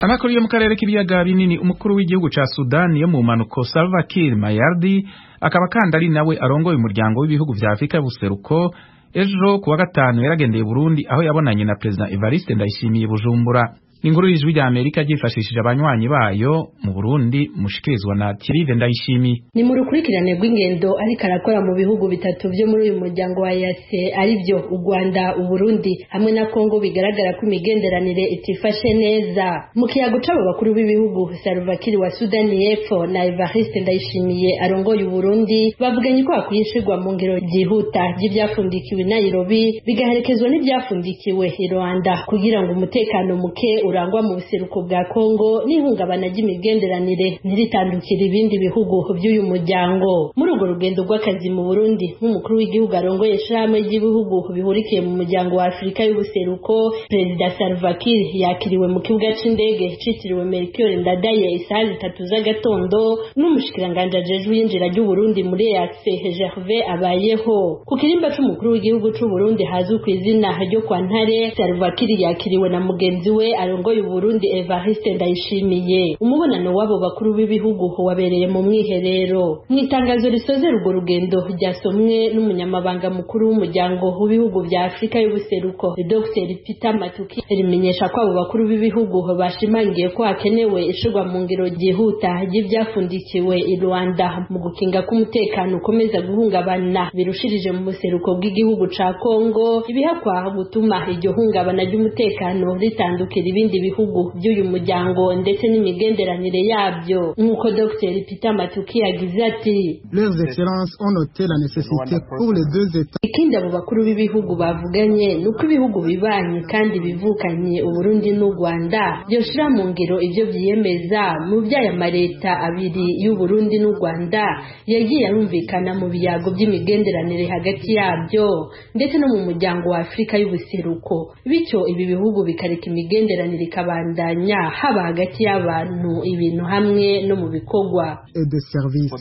Amakuru yo mu karere k'ibiyaga binini. Umukuru w'igihugu ca Sudani yo mu mpanuko, Salva Kiir Mayardit, akaba kandi ari nawe arongoye umuryango w'ibihugu vya Afrika y'ubuseruko, ejo kuwa gatanu yaragendeye Burundi, aho yabonanye na Perezida Evariste Ndayishimiye Bujumbura. Inkuru y'Ijwi rya Amerika ryifashishije abanywanyi bayo mu Burundi, mushikirizwa na Thierry Ndayishimiye. Ni mu rukurikirane rw'ingendo ariko arakora mu bihugu bitatu byo muri uyu muryango wa EAC, aribyo u Rwanda, Uburundi hamwe na Kongo, bigaragara ko imigenderanire itifashe neza. Mu kiyago c'abo bakuru b'ibihugu, Salva Kiir wa Sudani y'Epfo na Evariste Ndayishimiye arongoye Uburundi, bavuganye ko hakwiye ishirwa mu ngiro ryihuta ry'ivyafundikiwe i Nairobi, bigaherekezwa n'ivyafundikiwe i Rwanda, kugira ngo umutekano muke urangwa mu buseruko bwa Kongo n'ihungabana ry'imigenderanire ntiritandukire ibindi bihugu by'uyu muryango. Muri urwo rugendo rw'akazi mu Burundi nk'umukuru w'igihugu arongoye ishirahamwe ry'ibihugu bihurikiye mu muryango wa Afurika y'ubuseruko, Perezida Salva Kiir yakiriwe mu kibuga c'indege citiriwe Melchior Ndadaye isaha 3 z'agatondo n'umushikiranganji ajejwe iyinjira ry'Uburundi muri EAC, Gervais Abayeho. Ku kirimba c'umukuru w'igihugu c'Uburundi hazwi kw'izina ryo kwa Ntare, Salva Kiir yakiriwe na mugenzi we arongoye Burundi, Evariste Ndayishimiye. Umubonano w'abo bakuru b'ibihugu wabereye mu mwiherero. Mu itangazo risozera urwo rugendo ryasomwe n'umunyamabanga mukuru w'umuryango w'ibihugu vya Afurika y'ubuseruko, Dr Peter Matuki, rimenyesha ko abo bakuru b'ibihugu bashimangiye ko hakenewe ishirwa mu ngiro ryihuta ry'ivyafundikiwe i Rwanda mu gukinga ko umutekano ukomeza guhungabana birushirije mu buseruko bw'igihugu ca Kongo, ibihakwa gutuma iryo hungabana ry'umutekano ritandukira ibindi bihugu by'uyu muryango ndetse n'imigenderanire yabyo, nk'uko Dr Peter Matuki yagize ati: Leurs excellences ont noté la nécessité pour les deux États. Ikindi abo bakuru b'ibihugu bavuganye ni uko ibihugu bibanye kandi bivukanye, Uburundi n'u Rwanda, byoshira mu ngiro ivyo vyiyemeza mu vy'aya mareta abiri y'Uburundi n'u Rwanda yagiye arumvikana mu biyago by'imigenderanire hagati yabyo ndetse no mu muryango wa Afurika y'ubuseruko, bityo ibi bihugu bikareka imigenderanire ikabandanya, haba hagati y'abantu, ibintu hamwe no mu bikorwa. Et des services.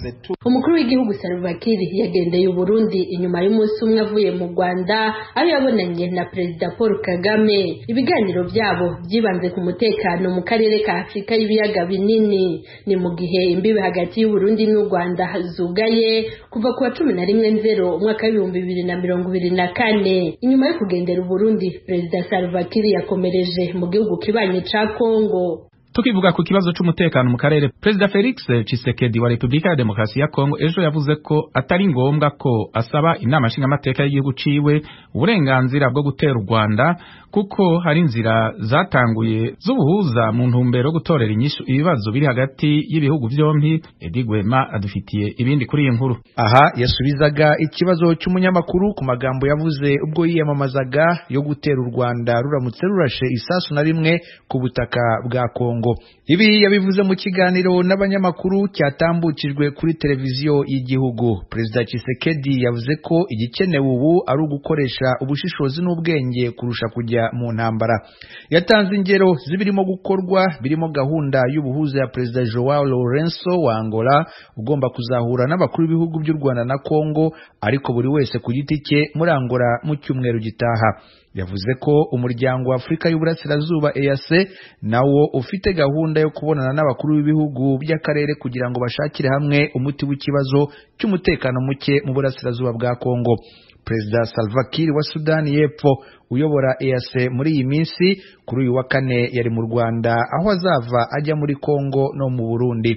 Umukuru w'igihugu Salva Kiir yagendeye Uburundi inyuma y'umunsi umwe avuye mu Rwanda, aho yabonanye na Perezida Paul Kagame. Ibiganiro byabo byibanze ku mutekano mu karere ka Afurika y'ibiyaga binini. Ni mu gihe imbibe hagati y'Uburundi n'u Rwanda zugaye kuva ku wa 11 Nzero umwaka w'2024. Inyuma yo kugendera Uburundi, Perezida Salva Kiir yakomereje mu gihugu kibanyi ca Kongo. Tukivuga ku kibazo c'umutekano mu karere, Perezida Felix Tshisekedi wa Republika ya Demokarasi ya Kongo ejo yavuze ko atari ngombwa ko asaba inama nshingamateka y'igihugu ciwe uburenganzira bwo gutera u Rwanda, kuko hari inzira zatanguye z'ubuhuza mu ntumbero yo gutorera inyishu ibibazo biri hagati y'ibihugu vyompi. Edi Gwema adufitiye ibindi kuri iyi nkuru. Aha yasubizaga ikibazo cy'umunyamakuru ku magambo yavuze ubwo yiyamamazaga yo gutera u Rwanda ruramutse rurashe isasu na rimwe ku butaka bwa Kongo. Ibi yabivuze mu kiganiro n'abanyamakuru cyatambukijwe kuri televiziyo y'igihugu. Perezida Tshisekedi yavuze ko igikenewe ubu ari ugukoresha ubushishozi n'ubwenge kurusha kujya mu ntambara. Yatanze ingero z'ibirimo gukorwa, birimo gahunda y'ubuhuza ya Perezida Joao Lourenço wa Angola, ugomba kuzahura n'abakuru b'ibihugu by'u Rwanda na Kongo, ariko buri wese ku giti cye, muri Angola mu cyumweru gitaha. Yavuze ko umuryango wa Afurika y'Uburasirazuba, EAC, nawo ufite gahunda yo kubonana n'abakuru b'ibihugu by'akarere kugira ngo bashakire hamwe umuti w'ikibazo cy'umutekano muke mu burasirazuba bwa Kongo. Perezida Salva Kiir wa Sudani y'Epfo, uyobora EAC muri iyi minsi, kuri uyu wa kane yari mu Rwanda, aho azava ajya muri Kongo no mu Burundi.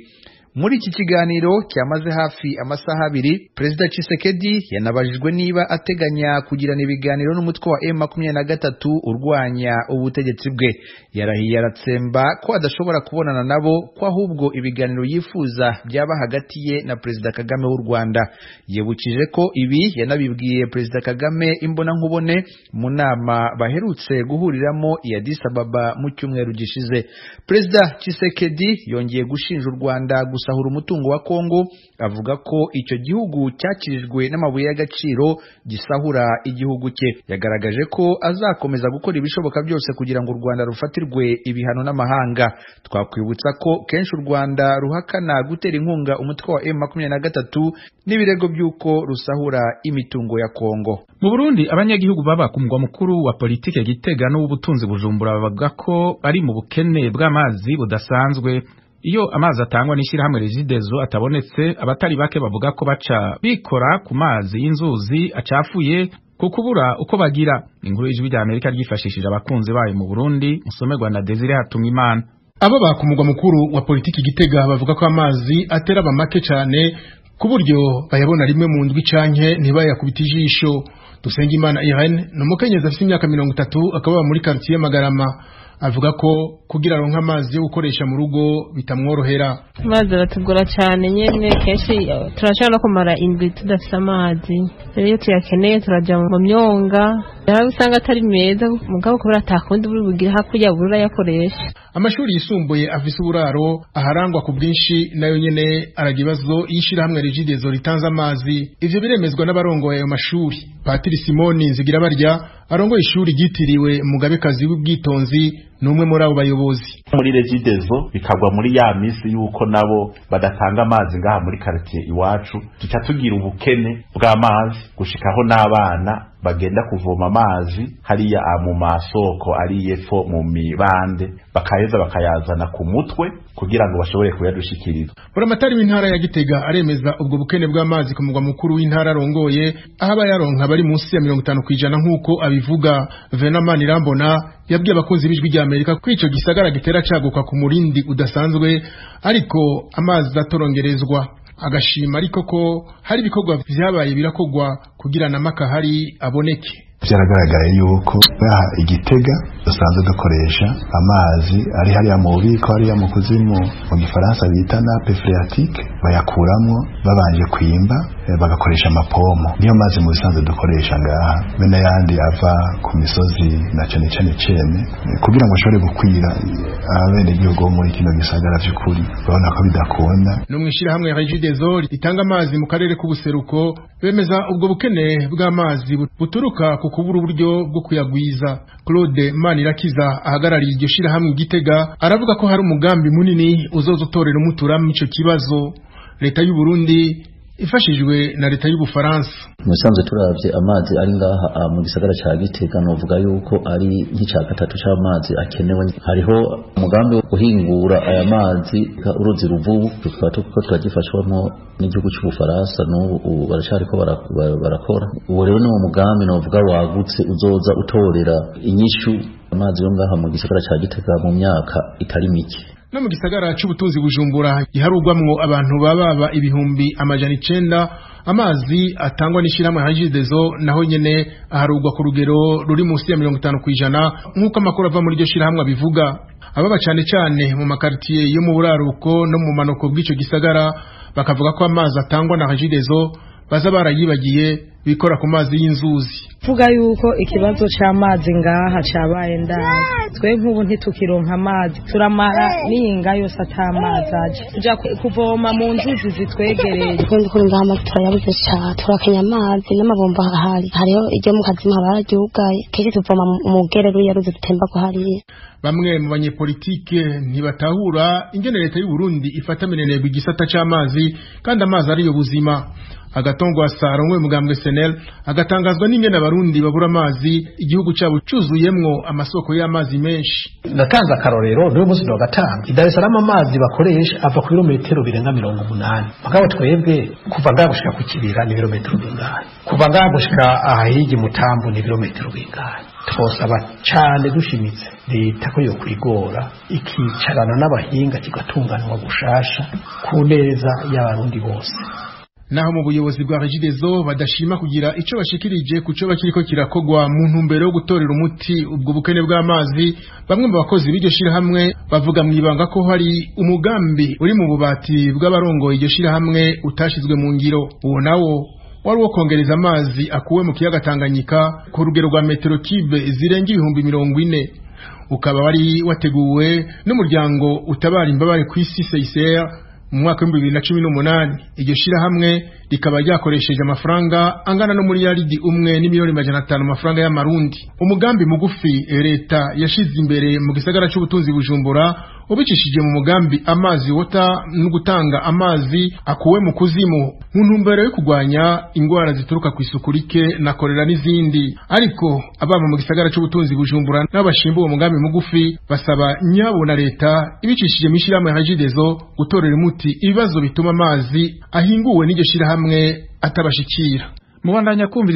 Muri iki kiganiro cyamaze hafi amasaha 2, Perezida Tshisekedi yanabajijwe niba ateganya kugirana ibiganiro n'umutwe wa M23 urwanya ubutegetsi bwe. Yarahiye aratsemba ko adashobora kubonana nabo, ko ahubwo ibiganiro yifuza byaba hagati ye na Perezida Kagame w'u Rwanda. Yibukije ko ibi yanabibwiye Perezida Kagame imbonankubone mu nama baherutse guhuriramo i Addis Ababa mu cyumweru gishize. Perezida Tshisekedi yongeye gushinja u Rwanda gusahura umutungo wa Kongo, avuga ko icyo gihugu cyakirijwe n'amabuye y'agaciro gisahura igihugu cye. Yagaragaje ko azakomeza gukora ibishoboka byose kugira ngo u Rwanda rufatirwe ibihano n'amahanga. Twakwibutsa ko kenshi u Rwanda ruhakana gutera inkunga umutwe wa M23 n'ibirego by'uko rusahura imitungo ya Kongo. Mu Burundi, abanyagihugu baba ku mugwa mukuru wa politike Gitega n'ubutunzi Bujumbura bavuga ko bari mu bukene bw'amazi budasanzwe. Iyo amazi atangwa n'ishyirahamwe Regideso atabonetse, abatari bake bavuga ko baca bikora ku mazi y'inzuzi acafuye kukubura uko bagira. Inkuru y'Ijwi rya Amerika ryifashishije abakunzi bayo mu Burundi, musomerwa na Desire Hatungimana. Abo ku mugwa mukuru wa politiki Gitega bavuga ko amazi atera make cyane ku buryo bayabona rimwe mu ndwi canke ntibayakubita ijisho. Dusengimana Irene ni umukenyezi afite imyaka 30, akaba muri quartier Magarama. Avuga ko kugira aronke amazi yo gukoresha mu rugo bitamworohera. Amazi aratugora cyane nyene, kenshi turashobora no kumara indwi tudafite amazi. Rero iyo tuyakeneye turajya mu myonga, rero usanga atari meza, mugabo kubera atakundi buri bugire hakurya bururayakoresha. Amashuri yisumbuye afise uburaro aharangwa ku bwinshi nayo nyene aragira ibibazo y'ishirahamwe Regideso ritanze amazi. Ivyo biremezwa n'abarongoye ayo mashuri. Patiri Simoni Nzigirabarya arongoye ishuri ryitiriwe Mugabekazi w'Ubwitonzi numwe muri abo bayobozi. Muri Regideso bikagwa muri ya misi yuko nabo badatanga amazi ngaha muri quartier iwacu, tuca tugira ubukene bw'amazi gushikaho n'abana bagenda kuvoma amazi hariya mu masoko ari yepfo mu mibande, bakaheza bakayazana ku mutwe kugira ngo bashobore kuyadushikiriza. Buramatari w'intara ya Gitega aremeza ubwo bukene bw'amazi ku mugwa mukuru w'intara arongoye, aho abayaronka bari munsi ya 50% nk'uko abivuga. Venamani Irambona yabwiye abakunzi b'Ijwi rya Amerika ko ico gisagara gitera caguka ku murindi udasanzwe, ariko amazi atorongerezwa. Agashima ariko ko hari ibikorwa vyabaye birakogwa kugira na makahari aboneke. Byaragaragaye yuko ngaha Igitega dusanzwe dukoresha amazi ari hariya mu bubiko, hariya mu kuzimu, mu gifaransa bita nappe phréatique, bayakuramwo babanje kwimba, bagakoresha amapomo. Niyo mazi mu bisanzwe dukoresha ngaha, bene yandi ava ku misozi na cane cane cene, kugira ngo ashobore gukwira abenegihugu bo muri kino gisagara. Vy'ukuri urabona ko bidakunda. No mw'ishirahamwe Regideso ritanga amazi mu karere k'ubuseruko bemeza ubwo bukene bw'amazi buturuka ku kubura uburyo bwo kuyagwiza. Claude Manirakiza ahagarariye iryo shirahamwe Gitega aravuga ko hari umugambi munini uzoza utorera umutura ico kibazo. Leta y'u Burundi ifashijwe na leta y'Ubufaransa. Musanzwe turavye amazi ari ngaha mu gisagara ca Gitega, novuga yuko ari nk'ica gatatu c'amazi akenewe. Hariho umugambi wo guhingura aya mazi, uruzi Ruvubu, tukaba turiko turagifashwamwo n'igihugu c'Ubufaransa, n'ubu baracariko barakora. Uwo rero ni umugambi novuga wagutse uzoza utorera inyishu amazi yo ngaha mu gisagara ca Gitega mu myaka itari mike. No mu gisagara c'ubutunzi Bujumbura giharugwamwo abantu bababa 900,000, amazi atangwa n'ishirahamwe Regideso naho nyene aharugwa ku rugero ruri munsi ya 50% nk'uko amakuru ava muri iryo shirahamwe abivuga. Ababa cane cane mu makartier yo mu buraruko no mu manuko bw'ico gisagara bakavuga ko amazi atangwa na Regideso baza barayibagiye, bikora ku mazi y'inzuzi. Vuga yuko ikibazo c'amazi ngaha cabaye ndazi, twe nk'ubu ntitukironka amazi, turamara n'iyinga yose atamazi aje, tuja kuvoma mu nzuzi zitwegereye. Kundi ngaha amazi turayabuze cane, turakenya amazi n'amabomba ahari, hariho iryo mu kazima bararyugaye, kenshi tuvoma mu mugere ruriya ruzi rutemba ko hariya. Bamwe mu banyepolitike ntibatahura ingene leta y'u Burundi ifata minenegwe igisata c'amazi kandi amazi ariyo buzima. Agatongwa Sarongwe mugambwe SNL agatangazwa n'ingene abarundi babura amazi igihugu cyabo cuzuyemwo amasoko y'amazi menshi. Natanze akarorero n'uyu munsi ndagatanga. I Dar es Salaam amazi bakoresha ava ku birometero birenga 80. Mugabo twebwe kuva ngaha gushika ku Kibira ni ibirometero bingahe? Kuva ngaha gushika ahahigi Mutambu ni ibirometero bingahe? Twosaba cane dushimitse leta ko yokwigora ikicarana n'abahinga kigatunganwa gushasha ku neza y'abarundi bose. Naho mu buyobozi bwa Regideso badashima kugira ico bashikirije ku co bakiriko kirakogwa mu ntumbero yo gutorera umuti ubwo bukene bw'amazi, bamwe mu bakozi b'iryo shirahamwe bavuga mwibanga ko hari umugambi uri mu bubati bw'abarongoye iryo shirahamwe utashizwe mu ngiro. Uwo nawo wari uwo kongereza amazi akuwe mu kiyaga Tanganyika ku rugero rwa metero kibe zirenga 40,000, ukaba wari wateguwe n'umuryango utabara imbabare kw'isi CICR Mu mwaka wa 2018 iryo shirahamwe rikaba ryakoresheje amafaranga angana no miliyaridi 1 n'imiliyoni 500 amafaranga y'amarundi. Umugambi mugufi leta yashize imbere mu gisagara c'ubutunzi Bujumbura ubicishije mu mugambi amazi wota no gutanga amazi akuwe mu kuzimu mu ntumbero yo kugwanya ingwara zituruka ku isuku rike na kolera n'izindi. Ariko ababa mu gisagara c'ubutunzi Bujumbura n'abashimba uwo mugambi mugufi basaba nyabo na leta ibicishije mu ishirahamwe Regideso gutorera umuti ibibazo bituma amazi ahinguwe n'iryo shirahamwe atabashikira. Mubandanya kumviriza.